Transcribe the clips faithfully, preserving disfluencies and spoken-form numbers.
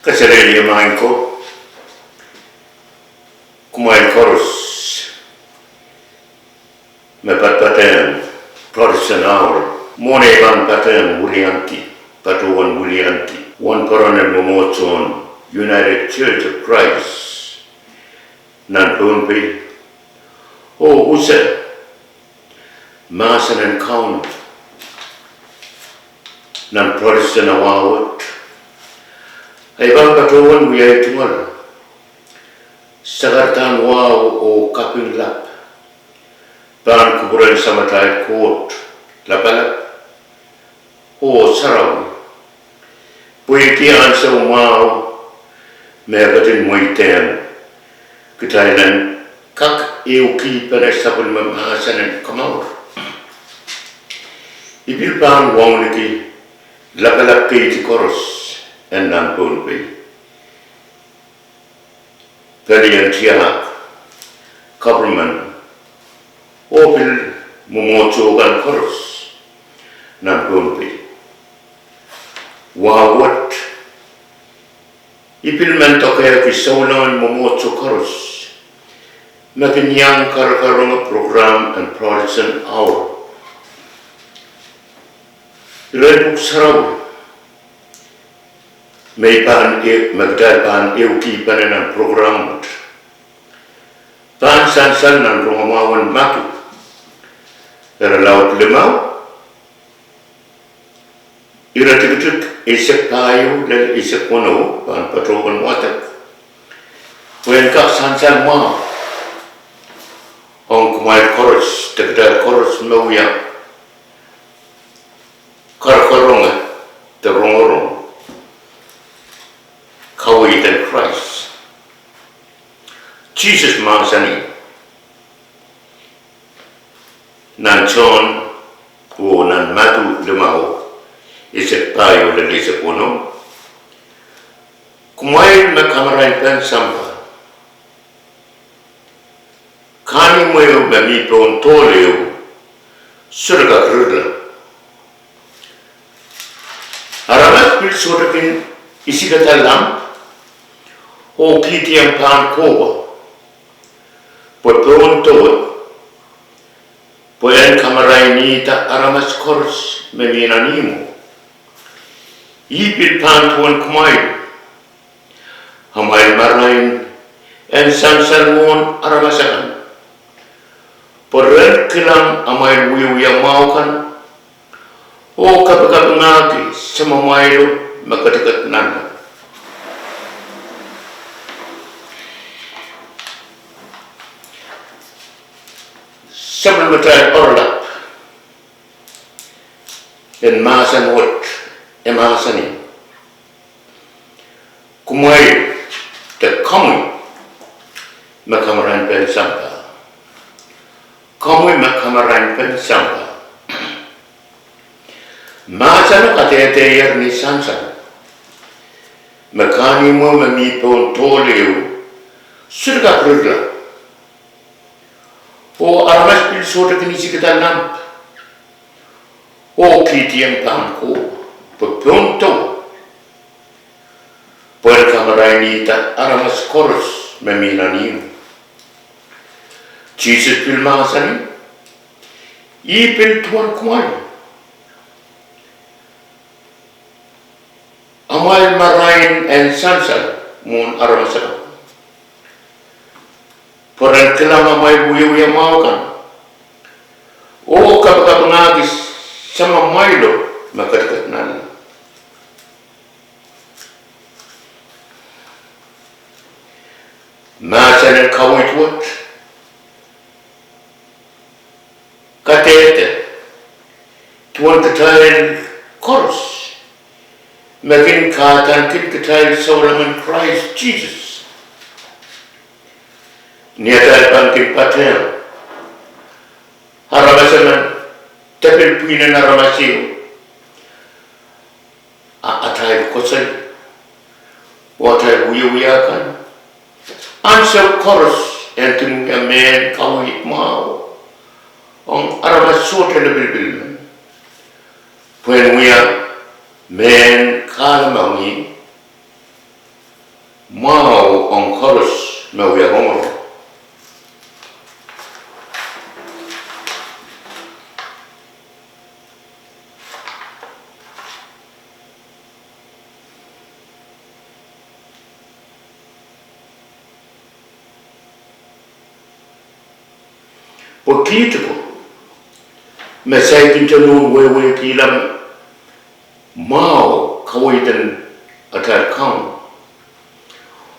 Kaselehlie maing ko, kumwail koaros me padapadahng Protestant Hour. Mwohn ei pahn padahng wiliandi, patohwan wiliandi wahnpoaron en mwomwohdiso en United Church of Christ nan Pohnpei, oh use mahsen en Kauno nan Protestant Hour wet, ei pahn patohwan wiahiong tungoal sakaradahn wahu oh kaping lap pahn kupwuren Samatail Koht lapalap oh sarawi, pwehki ansou mwahu me e ketin mweidehng kitail en kak ehukihpene sapwellime mahsen en komour. I pil pahn wauneki lapalap keidi koaros en nan Pohnpei, pelien tiahk, government, oh pil mwomwohdiso kan koaros nan Pohnpei. Wahu wet, I pil men dokehki souleng en mwomwohdiso koaros me kin iang karakaronge program en Protestant Hour. Iren pwuhk sarawi me I pahn e- me kitail pahn ehukihpene nan program wet pahn sansal nan rongamwahu en Madiu, irelaud limau, iretikitik eisek pahieu lel eisek weneu. Pahn patohwan wadek pwehn kak sansal mwahu ong kumwail koaros, de kitail koaros me wia karakaronge de rongorong kaweid en Krais. Sises mahsanih nan Sohn oh nan Madiu limau, eisek pahieu lel eisek weneu: Kumwail me kamarainpen sampah, kahnimw ehu me mi pohn dohl ehu sohte kak rirla. Aramas pil sohte kin isikada lamp oh kihdiong pahn kohwa pwe pohn dewe, pwe en kamarainihda aramas koaros me mi nan ihmwo. Ih pil pahn duwen kumwail: Amwail marain en sansal mwohn aramas akan, pwe ren kilang amwail wiewia mwahu kan oh kapikapingahki Samamwailo me ketiket nanleng. Sapwellimatail oaralap en mahsen wet, e mahsanih: Kumwail, de komwi me kamarainpen sampah. Komwi me kamarainpen sampah. Mahseno kadehdehier ni sansal me kahnimw ehu me mi pohn dohl ehu sohte kak rirla, oh aramas pil sohte kin isikada lamp oh kihdiong pahn kohwa pwe pohn dewe, pwe en kamarainihda aramas koaros me mi nan ihmwo. Sises pil mahsanih: Ih pil duwen kumwail: Amwail marain en sansal mwohn aramas akan, pwe ren kilang amwail wiewia mwahu kan oh kapikapingahki Samamwailo me ketiket nanleng. Mahsen en kaweid wet kadehde duwen kitail koaros me kin kahdaneki kitail souleng en Krais Sises. Ni atail pahn kin patehng aramas emen, de pil pwihn en aramas ehu, a atail kosoi oh atail wiewia kan, ansou koaros en kin wia mehn kaweid mwahu ong aramas sohte lipilipil men, pwehn wia mehn kahlemeng ih. Mwahu ong koaros me wia rongorong. Pwe kiht ko me saikinte nohn wehwehkihla mwahu kaweid en atail Kaun,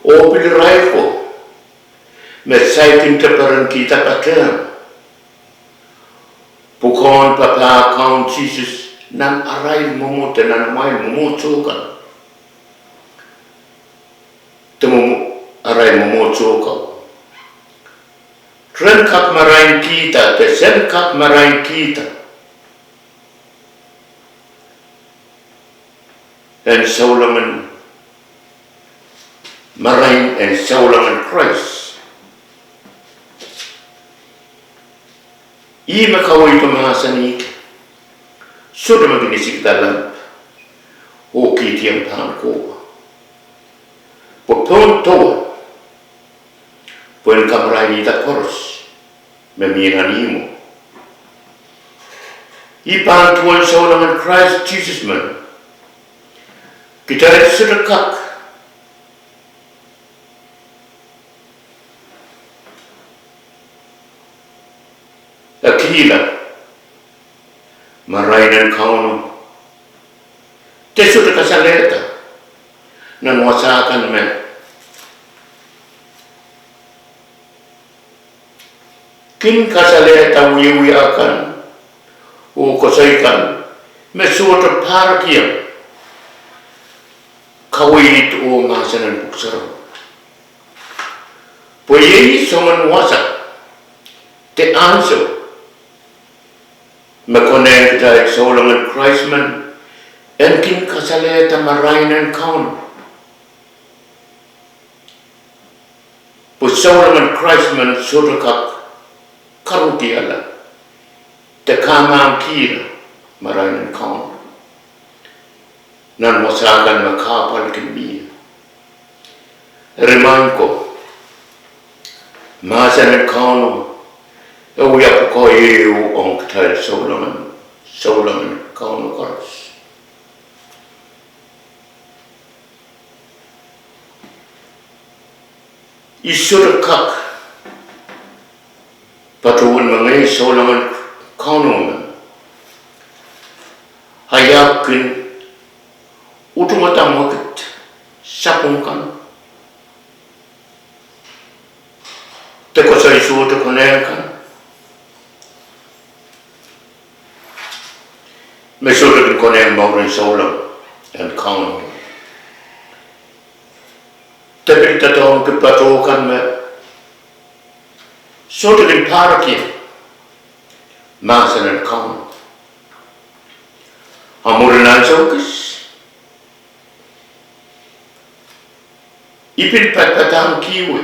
oh pil irail ko me saikinte perenkihda patehng pwukoahn papah Kaun Sises nan arail mwomwohd, nan amwail mwomwohdiso kan, de mwomwo-, arail mwomwohdiso ko, ren kak marainkihda, de sen kak marainkihda en souleng en, marain en souleng en Krais. Ih me kaweid o mahsanih, sohte me kin isikda lamp oh kihdiong pahn kohwa, pwe pohn dewe, pwehn kamarainihda koaros me mi nan ihmwo. Ih pahn duwen souleng en Krais Sises men kitail sohte kak ekihla marain en Kauno, de sohte kasalehda nan wasa kan me kin kasalehda wiewia kan oh koasoi kan me sohte pahrekiong kaweid oh mahsen en Pwuhk Sarawi. Pwe iei soangen wasa de ansou me konehng kitail souleng en Krais men en kin kasalehda marain en Kauno. Pwe souleng en Krais men sohte kak karukiala de kamahkihla marain en Kauno nan wasa kan me kahpwal kin mie. Eri maing ko, mahsen en Kauno e wia pwukoa ehu ong kitail souleng en, souleng en Kauno koaros. I sohte kak patohwan mengei souleng en Kauno men, a I ahpw kin utungada mwekid sapwung kan de koasoi sohte konehng kan me sohte kin konehng mouren souleng en Kauno, de pil doadoahngki patohwan kan me sohte kin pahrekiong mahsen en Kauno. A mwurin ansou kis, I pil padapadahngkihwei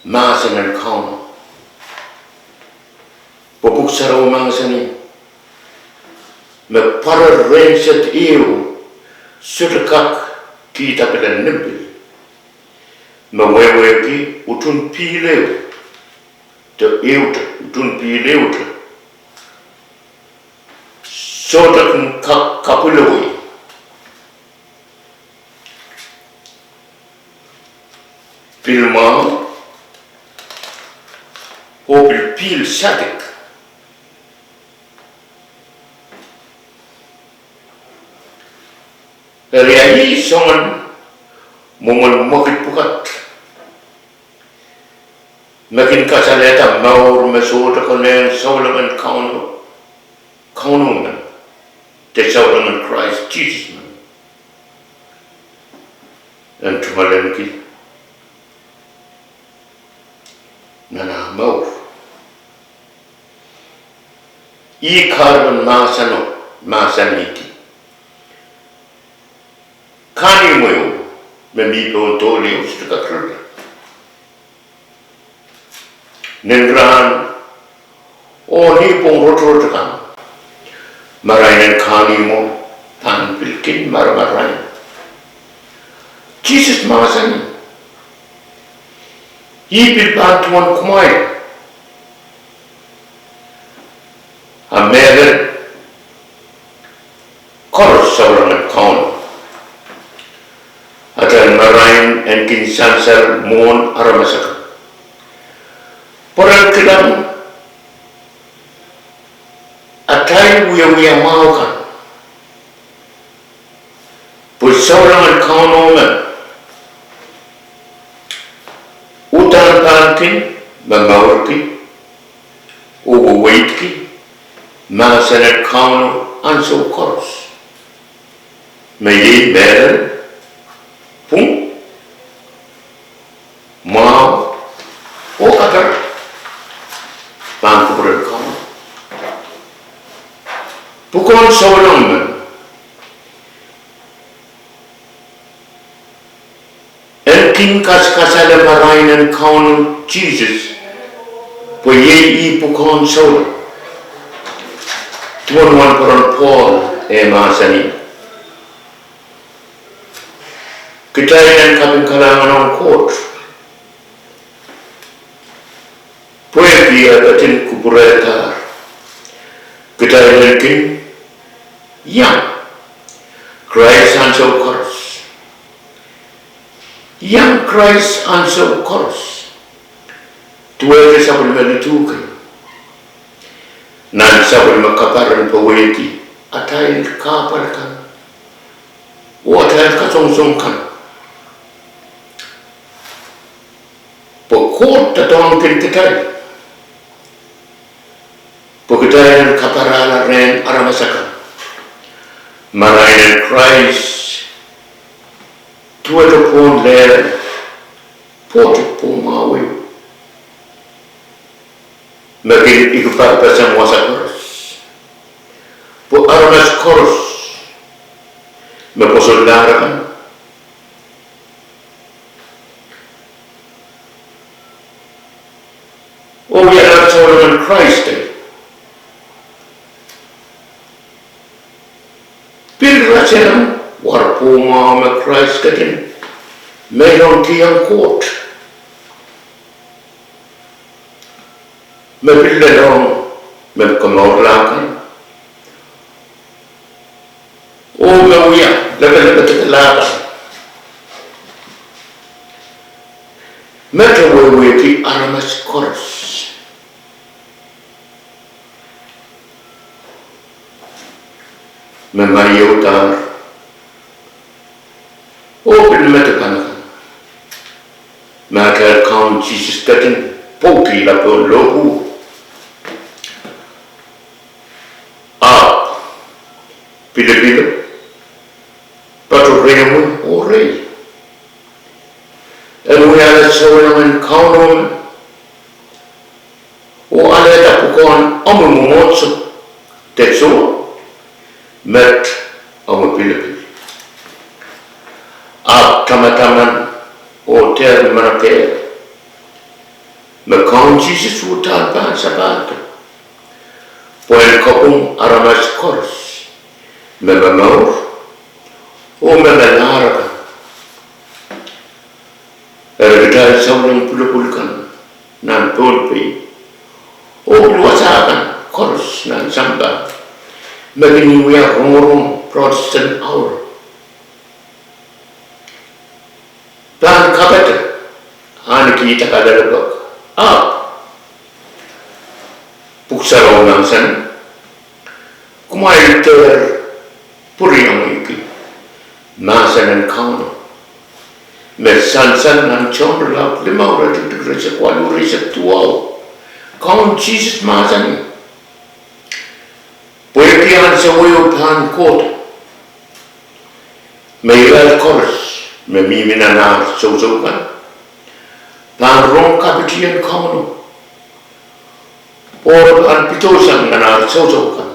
mahsen en Kauno. Pwe Pwuhk Sarawi mahsanih me pwarer rehn sed ehu sohte kak kihda pilen nim pil me wehwehki utuhn pihl ehu, de ehute, utuhn pihl ehute sohte kin kak kapwilewei pihl mwahu oh pil pihl sadik. Eri a ih soangen mwomwen mwekid pwukat me kin kasalehda mour me sohte konehng souleng en Kauno, Kauno men, de souleng en Krais Sises men en tungoalenki nan ah mour. Ih kahrepen mahseno, mahsanihki, kahnimwo me mi pohn dohl ehu sohte kak riri. Nin rahn oh ni pwong rotorot akan, marain en kahnimwo pahn pil kin maramarain. Sises mahsanih, ih pil pahn duwen kumwail. A mehlel koaros souleng en Kauno. Atail marain en kin sansal mwohn aramas akan. Pwe re kilang atail wiewia mwahu kan. Pwe souleng en Kauno me uhdahn pahn kin momourki oh weweidki mahsen en Kauno ansou koaros. Me iei mehlel, pwung, mwahu, oh kapereh pahn kupwuren Kauno. Pwukoahn souleng men en kin kaskasale marain en Kauno Sises, pwe iei ih pwukoahn souleng. Duwen wahnpoaron Pohl e mahsanih, kitail en kaping kalahngan ong Koht pwehki e ketin kupwurehdahr kitail en kin iang Krais ansou koaros. Iang Krais ansou koaros. Duwehte sapwellime lidu kei, nan sapwellime kapahr en powehdi atail kahpwal kan oh atail kasongosong kan. Pwe Koht doadoahngkin kitail pwe kitail en kaparahla rehn aramas akan marain en Krais, duwehte pohn lel, pwoat pohn mwahu, me kin ikipar peseng wasa koaros. Pwe aramas koaros me pwoson lahr akan oh wialahr souleng en Krais, pil rasehng war pwoat mwahu me Krais ketin meirong kihong Koht, me pil lelohng me komourla kan oh me wia lepelepe dipela kan. Mete wehwehki aramas koaros me malioudahr oh pil mete pahn akan me atail Kaun Sises ketin pwoukihla pohn lohpwuo, ahpw pilipilo, patohwan rehi oh rehi, en wiahla souleng en Kauno oh alehda pwukoahn omwi mwomwohdiso de soh, met omwi pilipil. Ahpw tamataman oh dehr manakehr me Kaun Sises uhdahn pahn sapahldo pwehn kapwung aramas koaros, me momour oh me melahr akan. Eri kitail souleng pwulopwul kan nan Pohnpei oh pil wasa kan koaros nan sampah me kin wia rongorong Protestant Hour pahn kapata ahneki ih kalelapak, ahpw Pwuhk Sarawi mahsanih, kumwail dehr pwuriamweiki mahsen en Kauno me sansal nan Sohn irelaud limau, iretikitik rieisek waluh, rieisek duwau. Kaun Sises mahsanih, pwehki ansou ehu pahn kohdo me irail koaros me mihmi nan ar sousou kan pahn rong kapitien Kauno oh pahn pidosang nan ar sousou kan.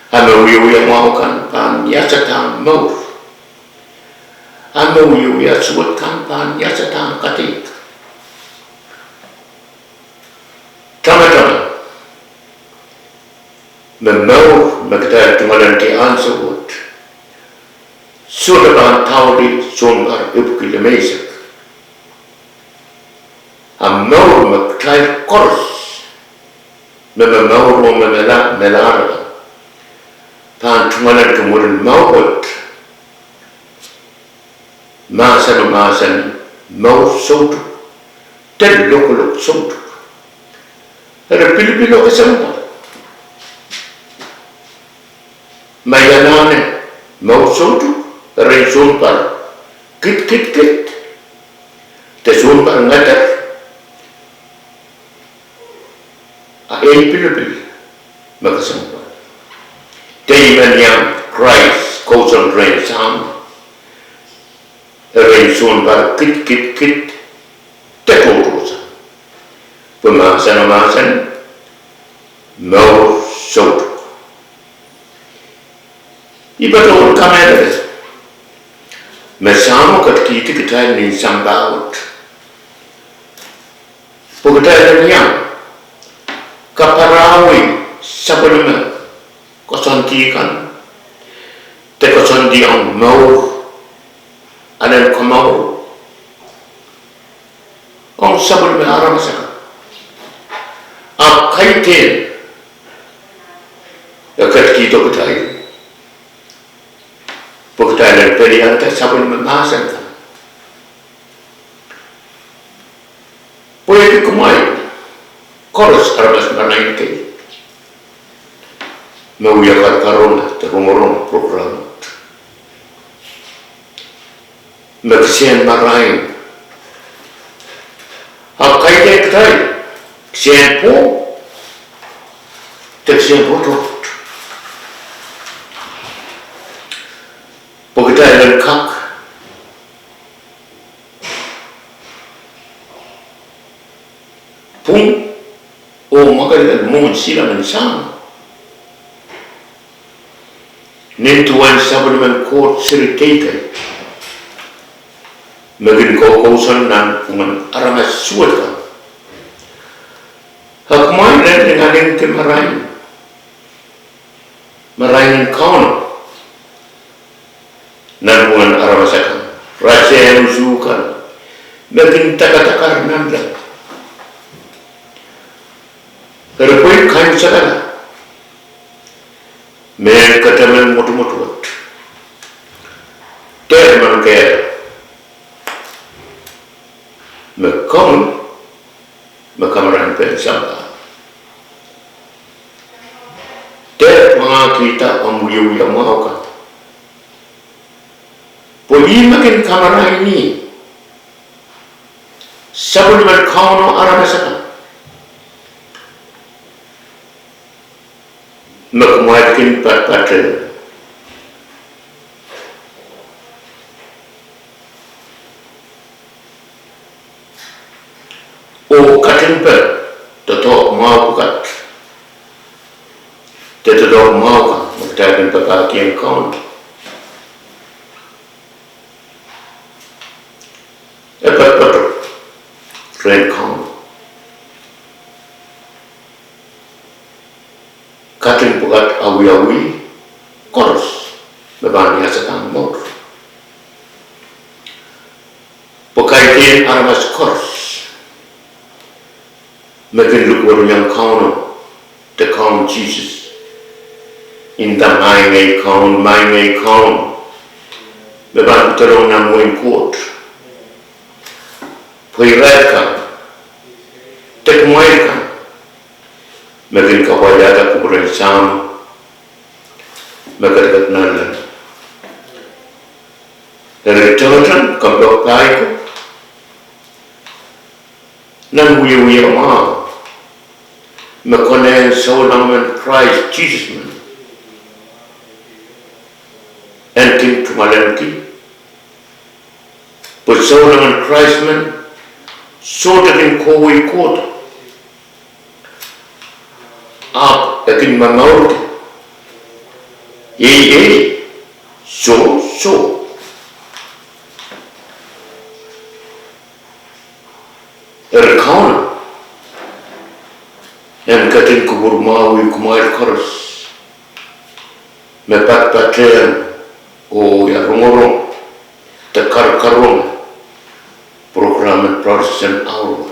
A me wiewia mwahu kan pahn iasadahng mour. A me wiewia suwed kan pahn iasadahng kadeik. Tamataman me mour me kitail tungoalenki ansou wet, Sohte pahn daulih sounpar epwiki limeisek. A mour me kitail koaros, me momour oh me mela, melahr, pahn tungoalenki mwurin mour wet. Mahseno mahsen, mour soutuk, de lokolok soutuk. Eri pilipil oh kesempwal me iang anahne mour soutuk, erein sounpar kid, kid, kid, de sounpar ngeder, a ei pilipil me kesempwal. De I men iang Krais kousoan rehn Sahm, erein sounpar kid, kid, kid, de tohtohsang. Pwe mahseno mahsen, mour soutuk. I patohwan kamehlele me Sahmo ketikihdi kitail nin sampah wet. Pwe kitail en iang kaparawi sapwellime koasoandi kan, de koasoandi ong mour, alen komour, ong sapwellime aramas akan. Ahpw kaidehn e ketikihdo kitail pwe kitail en pelianda sapwellime mahsen kan. Pwehki kumwail koaros aramas marain kei me wia kar, karonge de rongorong program wet, me kisehn marain. Ahpw kaidehn kitail kisehn pwoud, de kisehn pwoud, pwe kitail en kak pwung oh mwakelekel mwohn silangin Sahm nin duwen sapwellimen Koht seri kei, me kin koukousoan nanpwungen aramas suwed kan. A kumwail en linganingki marain, marain en Kauno nanpwungen aramas akan, rasehn usu kan, me kin dakadakar nanleng. Eri pwe I kaimwisekala mehn ketemen mwotomwot wet, dehr men kehl me komwi me kamarain pehn sampah, dehr mwangahkihda omw wiewia mwahu kan. Pwe ih me kin kamaraini sapwellimen Kauno aramas akan, me kumwail kin patpatehr oh katingpe doadoahk mwahu pwukat, de doadoahk mwahu kan me kitail kin papahkihong Kauno, e patopato rehn Kauno kating pwukat, awiawi koaros me pahn iasada mour. Pwe kaidehn aramas koaros me kin likwerihong Kauno de Kaun Sises, inda Maing ei Kaun, Maing ei Kaun, me pahn pedolong nan wehin Koht. Pwe irail kan, de kumwail kan, me kin kapwaiada kupwuren Sahm me ketiket nanleng. Eri tengetail kompoakepahi ko nan wiewia mwahu me konehng souleng men Krais Sises men, en kin tungoalenki pwe souleng men Krais men sohte kin kohwei kohdo, ahpw e kin momourki, iei, iei soh, soh. Eri Kauno en ketin kupwur mwahuwih kumwail koaros me patpatehng Oh ia rongorong de karakarong prokram en Protestant Hour?